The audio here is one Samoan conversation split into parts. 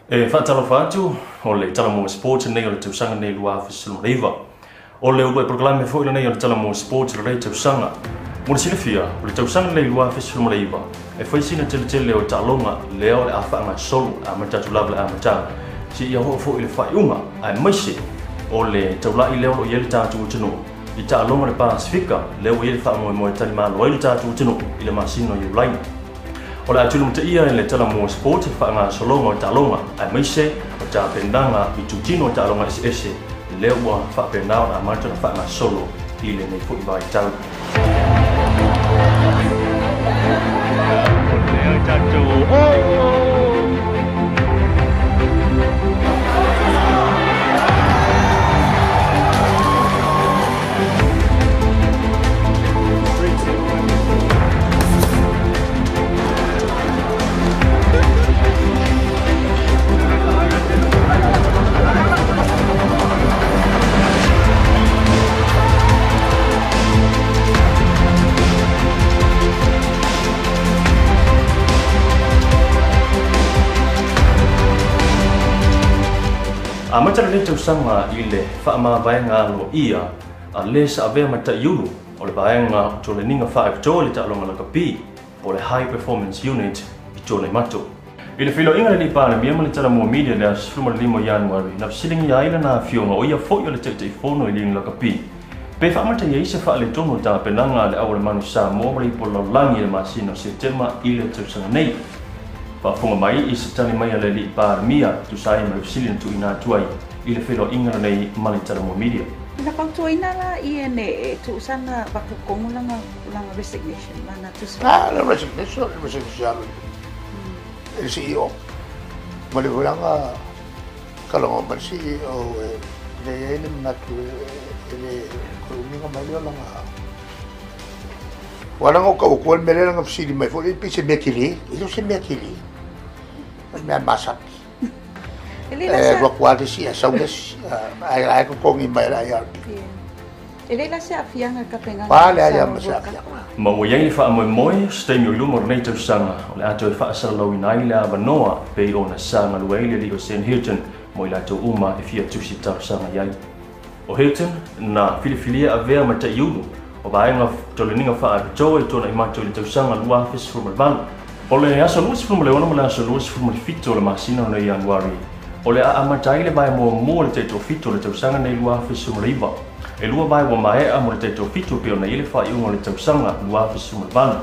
E faatalofa atu o le Talomua Sports lenei o le tausaga nei 2019. O le uluai polokalame foi lenei o le Talomua Sports lenei tausaga. Mo le silafia, o le tausaga lenei 2019, e fai sina teletele o taaloga lea o le a faagasolo amata atu lava le amataga seia oo foi i le faaiuga, aemaise o le taulai lea o lo o i ai le tatou atunuu i taaloga o le Pasefika lea ua i ai le faamoemoe e talimalo ai le tatou atunuu i le masina o Iulai. O le a tulimataia e le Talomua Sports le faagasologa o taaloga aemaise o tapenaga i itutino o taaloga eseese lea ua faapena ona amata ona faagasolo i lenei foi vaitau. Amata lenei tausaga i le faamavaega aloaia a le sa avea ma taiulu o le vaega o toleniga faapitoa i le taaloga lakapi po o le High Performance Unit i Tuanaimato. I le feiloaiga a le Palemia ma le Talomua Media i le aso 15 o Ianuari, na fesiligia ai lana afioga o ia foi o le Taitaifono i le Iuni Lakapi, pe faamata i ai se faaletonu o tapenaga a le Au o le Manu Samoa ma le Ipu o le Lalolagi i le masina o Setema i le tausaga nei. Faafofoga mai i se tali mai a le Alii Palemia tusa ai ma le fesili na tuuina atu ai i le feiloaiga lenei ma le Talomua Media. Na fautuaina la ia ne e tuusana vakukongo langa langa resignation lana tusi. Ah, la resignation, resignation. Le CEO. Ma le volanga kalongo ma le CEO e le ai le manatu e le ko umiga mai leo langa. Wala ngo ka ko mele langa fesili mai fo le pe se mea tele, e le se mea tele. O le mea masani. E le la E sa rua kua le si a sau le si ai ai ko kongi mai la IRP. E le la se afianga ka penga. Pa le ai ma se afianga. Ma ua i ai le faamoemoe se taimi o i luma o lenei tausaga o le a toe faasalalauina ai le avanoa pei ona sa galue ai le alii o Sam Hilton mo i latou uma e fia tusi talosaga i ai. O Hilton na filifilia avea ma taiulu o vaega toleniga faapitoa i Tuanaimato i le tausaga 2018. O le aso 26 ma le aso 27 o le masina o nei Ianuari, o le a amata ai le vae muamua o le taitoafitu o le tausaga nei 2019. E lua vae ua maea mo le taitoafitu pei ona i ai le faaiuga o le tausaga 2018.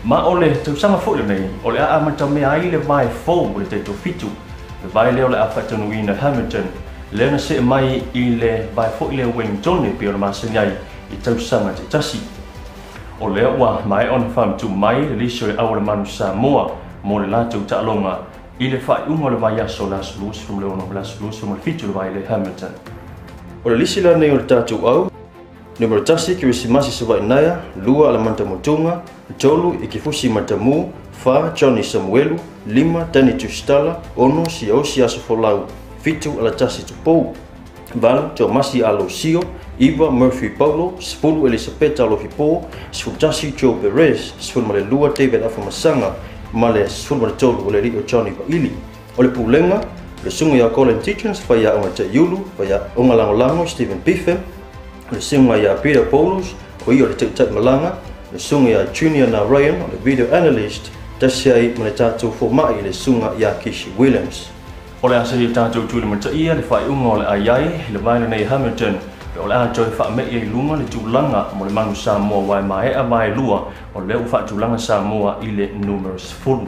Ma o le tausaga foi lenei, o le a amatamea ai le vae fou o le taitoafitu. Le vae lea o le a faataunuuina i Hamilton, lea na see mai i le vae foi lea o Wellington e pei ona masani ai i tausaga taitasi. O lea ua maea ona faamatuu mai le lisi o le Au o le Manu Samoa mo le latou taaloga i le faaiuga o le vaiaso o le aso 26 ma le aso 27 o le vae lea i Hamilton. O le lisi la nei o le tatou au, numero 1 Kirisimasi Savainaia, 2 Alamanta Motunga, 3 Ikifusi Matamu, 4 Johnny Samuelu, 5 Danny Tusitala, 6 Siaosi Asofolau, 7 Alatasi Tupou, 8 Tomasi Alosio, 9 Murphy Paulo, 10 Elisabeta Alofipo, 11 Joe Perez, 12 David Afamasanga, ma le 13 o le alii o Johnny Vaili. O le pulega, le susuga ia Colin Teachins, faiaoga Taiulu, faiaoga lagolago Stephen Bife, le susuga ia Peter Paulos, o ia o le taitai malaga, le susuga ia Junior Narayan, o le video analyst, tasi ai ma le tatou fomai le susuga ia Kishi Williams. O le a seia tatou tulimataia le faaiuga o le a i ai i le vae lenei Hamilton, pe o le a toe faamei ai luga le tulaga mo le Manu Samoa ua e maea vae lua o lea ua faatulaga Samoa i le numero 10.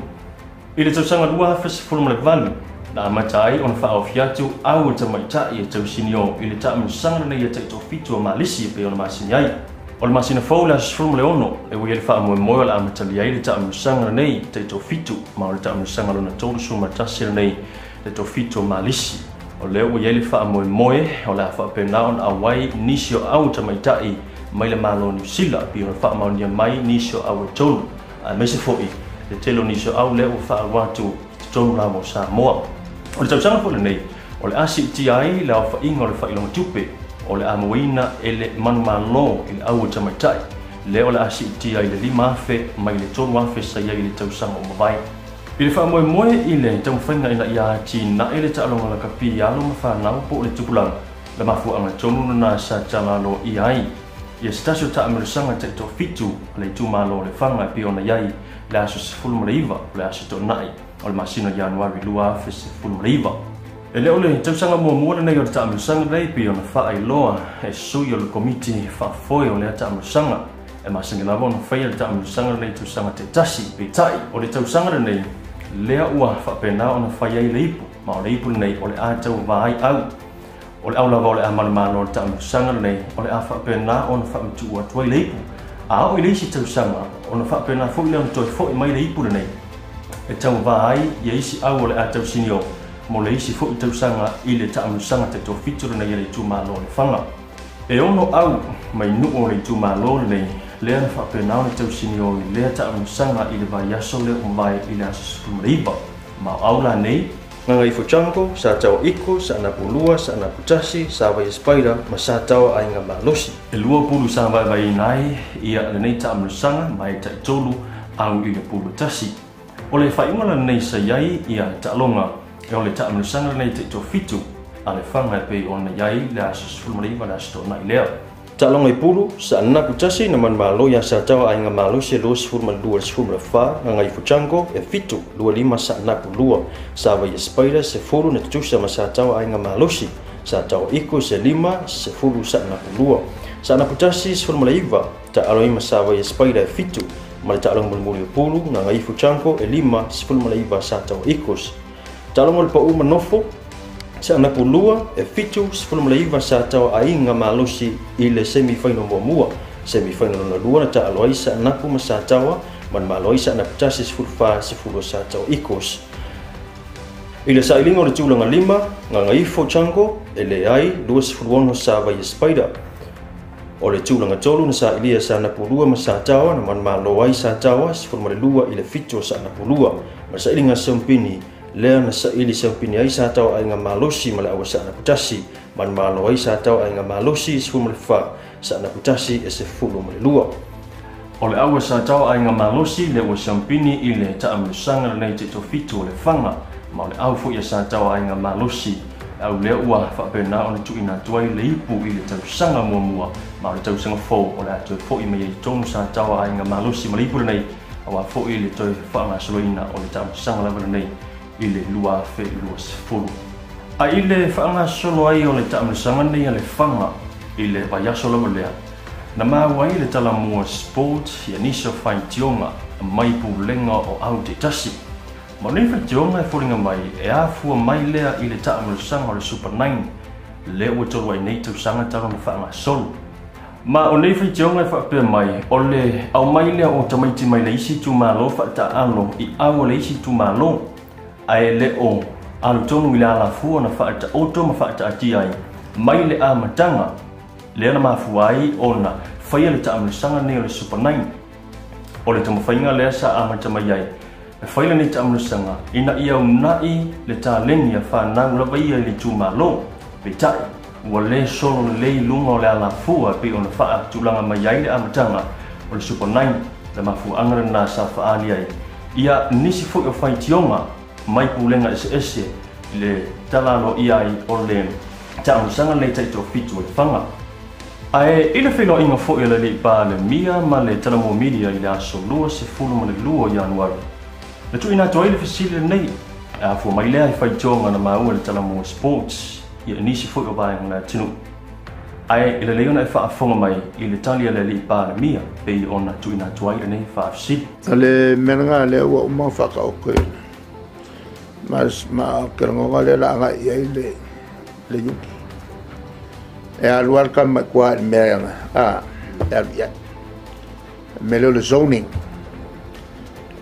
I le tausaga 2018, na amata ai ona faaofi atu au e tamaitai e tausinio i le taamilosaga lenei e taitoafitu a Malisi e pei ona masini ai. O le masina fou le aso 16 e ua i ai le faamoemoe o le amatalia ai le taamilosaga lenei taitoafitu ma o le taamilosaga lona 31 lenei taitoafitu a Malisi. O lea ua i ai le faamoemoe o le a faapena ona auai nisi o au tamaitai mai le Malo o Niu Sila pei ona faamaonia mai nisi o au e tolu, aemaise foi le tele o nisi o au lea ua faalu atu i totonu lava o Samoa. O le tausaga foi lenei, o le a siitia ai le aofaiga o le faailoga tupe o le a mauaina e le manumalo i le au o tamaitai, lea o le a siitia i le 5,000 mai le 3,000 sa i ai i le tausaga o mavae. I le faamoemoe i le taumafaiga ina ia atinae le taaloga lakapi i alo ma fanau po o le tupulaga, le mafuaaga tonu lena sa tala aloaia ai ia se tasi o taamilosaga taitoafitu a le itumalo o Lefaga e pei ona i ai le aso 19 o le aso Toonai o le masina o Ianuari 2019. E le o le tausaga muamua lenei o le taamilosaga lenei pei ona faailoa e sui o le Komiti Faafoe o lea taamilosaga. E masani lava ona faia le taamilosaga lenei i tausaga taitasi, peitai o le tausaga lenei lea ua faapena ona fai ai le ipu, ma o le ipu lenei o le a tauava ai au. O le au lava o le a manumalo o le taamilosaga lenei o le a faapena ona faamatuu atu ai le ipu, a oo i le isi tausaga ona faapena foi lea ona toe foi mai le ipu lenei e tauava ai ia isi au o le a tausinio mo le isi foi tausaga i le taamilosaga taitoafitu lenei a le itumalo o Lefaga. E 6 au mai nuu o le itumalo lenei lea na faapena ona tausinio i lea taamilosaga i le vaiaso lea ua mavae i le aso 19. Ma o au la nei, Gagaifo Jungle, Sataoa Iko, Saanapu 2, Saanapu 1, Savaia Spider ma Sataoa Aiga Malosi. E 2 pulu sa vaevaeina ai ia lenei taamilosaga ma e taitolu au i le pulu 1. O le faaiuga lenei sa i ai ia taaloga e o le taamilosaga lenei taitoafitu a Lefaga e pei ona i ai le aso 19 le aso Toonai lea. Taaloga i pulu, Saanapu 1 na manumalo ia Sataoa Aiga Malosi e 22 i le 14, Gagaifo Jungle e 7, 25 Saanapu 2, Savaia Spider 10 na tutusa ma Sataoa Aiga Malosi, Sataoa Iko se 5, 10 Saanapu 2, Saanapu 1, 19, taalo ai ma Savaia Spider e 7, ma le taaloga mulimuli o pulu, Gagaifo Jungle e 5, 19 Sataoa Ikos. Taaloga o le pau ma nofo, Saanapu 2, e 7, 19 Sataoa Aiga Malosi i le semifinal muamua. Semifinal lona 2 na taalo ai Saanapu ma Sataoa, manumalo ai Saanapu 1, 14, 10 Sataoa Ikos. I le sailiga o le tulaga 5, Gagaifo Jungle e leai 26 Savaia Spider. O le tulaga 3 na sailia Saanapu 2 ma Sataoa, na manumalo ai Sataoa 12 i le 7 o Saanapu 2. Ma le sailiga seumpini lea na saili seumpini ai Sataoa Aiga Malosi ma le aua Saanapu 1, manumalo ai Sataoa Aiga Malosi 14, Saanapu 1 e 12. O le aua Sataoa Aiga Malosi le ua seumpini i le taamilosaga lenei taitoafitu o Lefaga, ma o le au foi a Sataoa Aiga Malosi au lea ua faapena ona tuuina atu ai le ipu i le tausaga muamua, ma o le tausaga fou o le a toe foi mai ai tonu Sataoa Aiga Malosi ma le ipu lenei, aua foi le toe faagasoloina o le taamilosaga lava lenei i le 2020. A i le faagasolo ai o le taamilosaga lenei a Lefaga i le vaiaso lava lea, na maua ai le Talamua Sport ia nisi o faitioga mai pulega o au taitasi. Ma o nei faitioga e foliga mai e afua mai lea i le taamilosaga o le Super 9 lea ua tolu ai nei tausaga talu ona faagasolo. Ma o nei faitioga e faapea mai o le aumai lea o tamaiti mai le isi itumalo faataalo i au o le isi itumalo, ae le o alu tonu i le alafua na faataoto ma faataatia ai mai le amataga lea na mafua ai ona faia le taamilosaga nei o le Super 9. O le taumafaiga lea sa amata mai ai e fai lenei taamilosaga ina ia unai le taleni a fanau lava ia i le itumalo, peitai ua le solo lelei luga o le alafua e pei ona faatulaga mai ai le amataga o le Super 9. Le mafuaaga lena sa faaali ai ia nisi foi o faitioga mai pulega eseese i le tala aloaia ai o le taamilosaga lenei taitoafitu o Lefaga. Ae i le feiloaiga foi a le alii Palemia ma le Talamua Media i le aso 22 Ianuari, na tuuina atu ai le fesili lenei e afua mai lea i faitioga na maua i le Talamua Sports ia nisi foi o vaega o le atunuu. Ae e lelei ona e faafofoga mai i le tali a le alii Palemia pei ona tuuina atu ai lenei faafesili. O le mea lena lea ua uma ona faataoto i ma ke lagona lea la agai i ai le Iuki. E alu alu ka mai kua i le mea a e alu i ai. Me leo le zoning.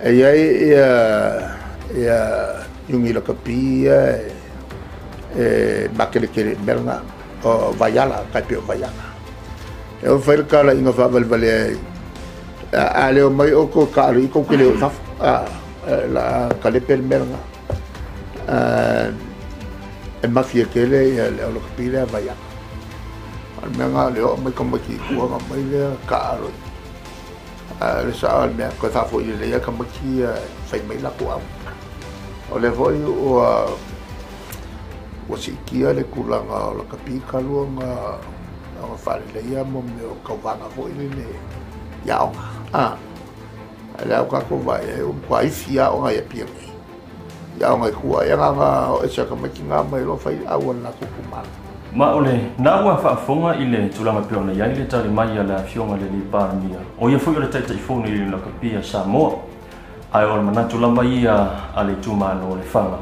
E iai ia Iungi lakapi ia e makelekele i le mea lena o Vaiala, kai pe o Vaiala. E o fai le kala inga whawalewale ai. A leo mai o ko ka alu i ko ke leo i fafo. A la kalepe le mea lena. E mafia kele ia le au lakapi lea Vaiala. O le mea ngā leo mai ka maki i kuanga mai lea ka alo i. Le sa o le mea koe whaafo i le lea ka maki whai mai la ko au. O lea foi ua ua siitia le tulaga o lakapi talu ona ona faaleleia mo mea o tauvaga foi lele i aoga. A lea ua tatou vaai ai ua matua ifi aoga i Apia nei i aoga i tua. Ia na ona o ese tamaiti na mai loa fai au a le latou itumalo. Ma o lena ua faafofoga i le tulaga pei ona i ai le tali mai a le Afioga i le alii Palemia, o ia foi o le Taitaifono i le Lakapi a Samoa. Ae o le manatu lava ia a le itumalo o Lefaga,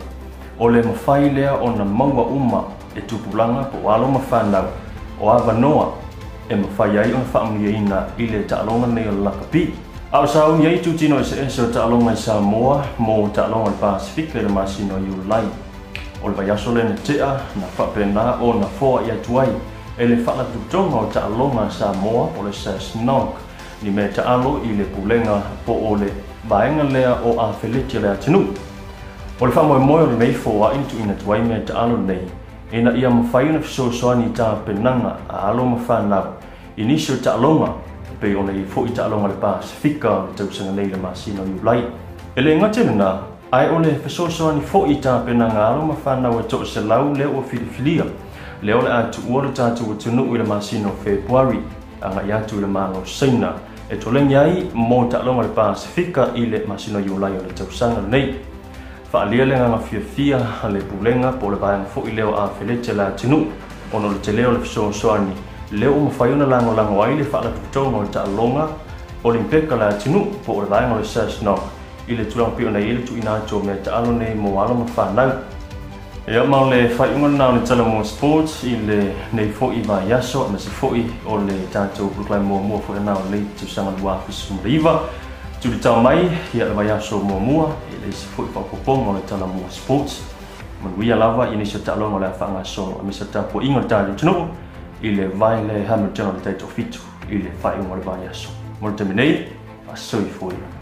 o le mafai lea ona maua uma e tupulaga po o alo ma fanau o avanoa e mafai ai ona faamanuiaina i le taaloga lenei o le lakapi. A o sauni ai itutino eseese o taaloga i Samoa mo taaloga o le Pasefika i le masina o Iulai. O le vaiaso lea na tea na faapena ona foai atu ai e le Faalapotopotoga o Taaloga a Samoa po o le SASNOC ni mea taalo i le pulega po o le vaega lea o afeleti a le atunuu. O le faamoemoe o lenei foai na tuuina atu ai mea taalo nei ina ia mafai ona fesoasoani i tapenaga a alo ma fanau i nisi o taaloga e pei ona i ai foi taaloga a le Pasefika o le tausaga nei i le masina o Iulai. E le gata i lena, ae o le fesoasoani foi i tapenaga a alo ma fanau e 100 lea ua filifilia, lea o le a tuua lo tatou atunuu i le masina o Fepuari agai atu i le Malo o Saina e toleni ai mo taaloga a le Pasefika i le masina o Iulai o le tausaga lenei. Faaalia le agaga fiafia a le Pulega po o le vaega foi lea o afeleti a le atunuu ona o le tele o le fesoasoani lea ua mafai ona lagolago ai le Faalapotopotoga o Taaloga Olimpeka a le atunuu po o le vaega o le SASNOC i le tulaga pei ona i ai le tuuina atu o mea taalo nei mo alo ma fanau. Ia, ma o le faaiuga lena o le Talanoa Sports i lenei foi vaiaso, aemaise foi o le tatou polokalame muamua foi lena o lenei tausaga 2019. Tulitao mai ia le vaiaso muamua i le isi foi faaopoopoga o le Talanoa Sports. Manuia lava i nisi o taaloga o le a faagasolo, aemaise o le tapuaiga o le tatou atunuu i le vae lea i Hamilton o le tai toafitu i le faaiuga o le vaiaso. Mo le taimi nei, faasoifua ia.